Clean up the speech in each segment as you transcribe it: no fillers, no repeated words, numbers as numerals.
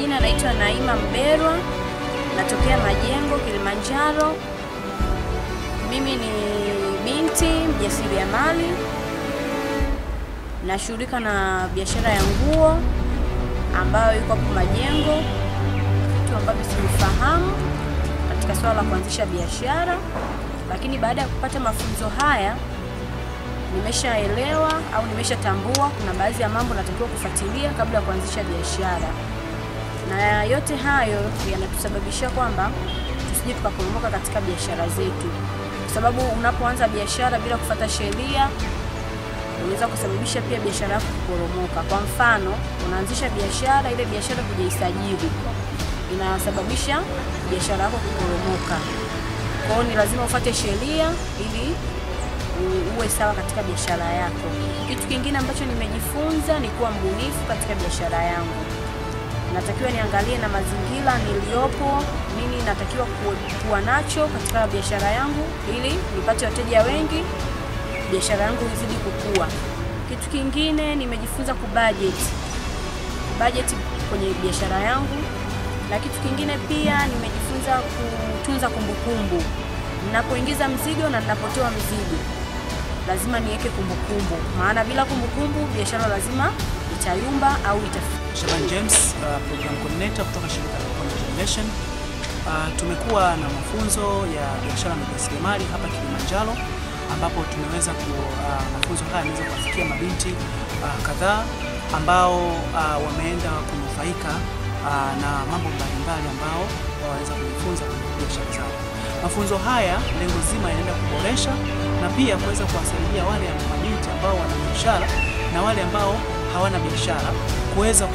majina naitwa Naima Mberwa, natokea Majengo, Kilimanjaro. Mimi ni binti mjasiriamali, nashughulika na biashara ya nguo ambayo iko hapo Majengo. Vitu ambavyo sifahamu katika swala la kuanzisha biashara, lakini baada ya kupata mafunzo haya nimeshaelewa au nimeshatambua kuna baadhi ya mambo natakiwa kufuatilia kabla ya kuanzisha biashara. Na yote hayo yanatusababisha kwamba tusije tukaporomoka katika biashara zetu. Kwa sababu unapoanza biashara bila kufuata sheria unaweza kusababisha pia biashara yako kuporomoka. Kwa mfano, unaanzisha biashara, ile biashara hujaisajili, inasababisha biashara yako kuporomoka. Kwa hiyo ni lazima ufuate sheria ili uwe sawa katika biashara yako. Kitu kingine ambacho nimejifunza ni kuwa mbunifu katika biashara yangu. Natakiwa niangalie na mazingira niliopo, nini natakiwa kuwa nacho katika biashara yangu ili nipate wateja wengi, biashara yangu izidi kukua. Kitu kingine nimejifunza kubudget. Budget kwenye biashara yangu. Na kitu kingine pia nimejifunza kutunza kumbukumbu. Ninapoingiza mzigo na ninapotoa mzigo lazima niweke kumbukumbu, maana bila kumbukumbu biashara lazima itayumba au itafika. Shaban James, program coordinator kutoka shirika la Point Generation. Tumekuwa na mafunzo ya biashara na ujasiriamali hapa Kilimanjaro, ambapo tumeweza mafunzo haya yameweza kuwafikia mabinti kadhaa ambao wameenda kunufaika na mambo mbalimbali ambao waweza kujifunza kwenye biashara zao. Mafunzo haya lengo zima yanaenda kuboresha na pia kuweza kuwasaidia wale mabinti ambao wana biashara na wale ambao hawana biashara kuweza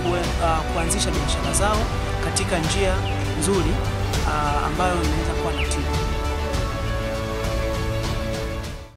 kuanzisha biashara zao katika njia nzuri ambayo inaweza kuwa na tija.